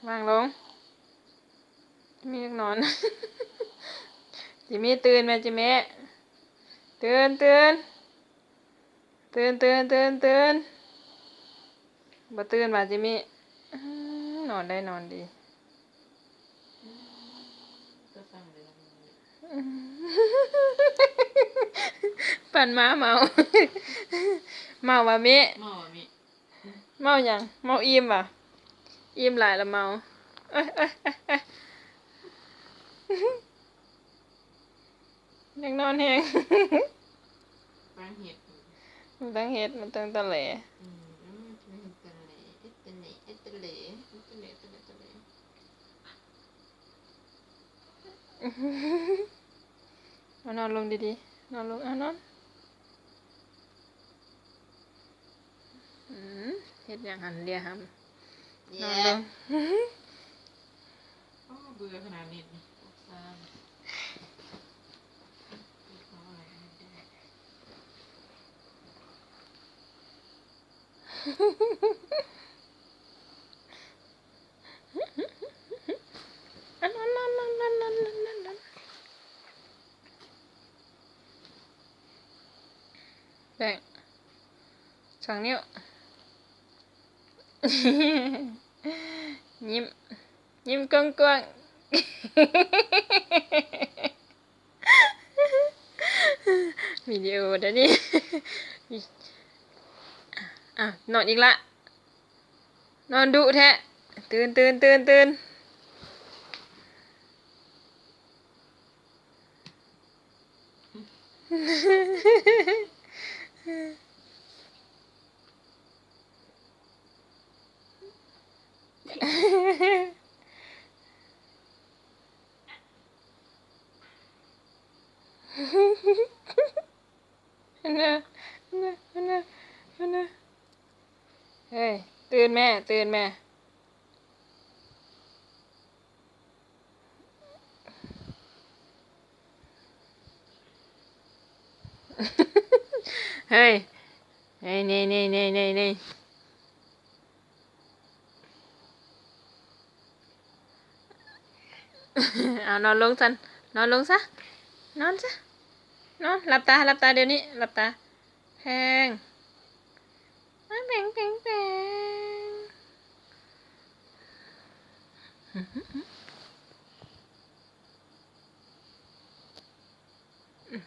ວາງລົງ. ຈິມມີຢາກນອນ. ຈິມມີ ຕື່ນແມ່ ຈິມມີ. ຕື່ນ ຕື່ນ ຕື່ນ ຕື່ນ ຕື່ນ ຕື່ນ. ບໍ່ຕື່ນຫວາ ຈິມມີ? ອືມ ນອນໄດ້ນອນດີ. ປັ່ນມາເມົາ. ເມົາຫວາມິ? ເມົາຫວາມິ? ເມົາຫຍັງ? ເມົາອີ່ມຫວາ? ອີ່ມຫຼາຍລະເມົາ. ຢາກນອນແຮງ. ຕັ້ງເຮັດ ມັນຕັ້ງເຮັດ ມັນຕັ້ງຕະແຫຼ. ອືມ ຕະແຫຼ ເຮັດຕະແຫຼ ເຮັດຕະແຫຼ ເຮັດຕະແຫຼ ຕະແຫຼ ຕະແຫຼ ຕະແຫຼ. ເອົານອນລົງດີໆ ນອນລົງ ເອົານອນ. ອືມ ເຮັດຫຍັງຫັ້ນ ເລຍຫຳ. ນອນລົງ. ໂອ້ ເບື່ອຂະໜາດເນັດນີ້. ແປ້ງ ສອງນິ້ວ. ຍິ້ມ ຍິ້ມກວ້າງໆ. ວິດີໂອເດ້ນີ້. ອ້າວ ນອນອີກລະ. ນອນດຸແທ້. ຕື່ນ ຕື່ນ ຕື່ນ ຕື່ນ. ຫັ້ນນະ ຫັ້ນນະ ຫັ້ນນະ ຫັ້ນນະ. ເຮີ້ຍ ຕື່ນແມ່ ຕື່ນແມ່. ເຮີ້ຍ ເຮີ້ຍ ເນ ເນ ເນ ເນ ເນ. ເອົາ ນອນລົງຊັ້ນ ນອນລົງຊະ ນອນຊະ ນອນ. ຫຼັບຕາ ຫຼັບຕາດຽວນີ້ ຫຼັບຕາ. ແພງ ແພງ ແພງ ແພງ.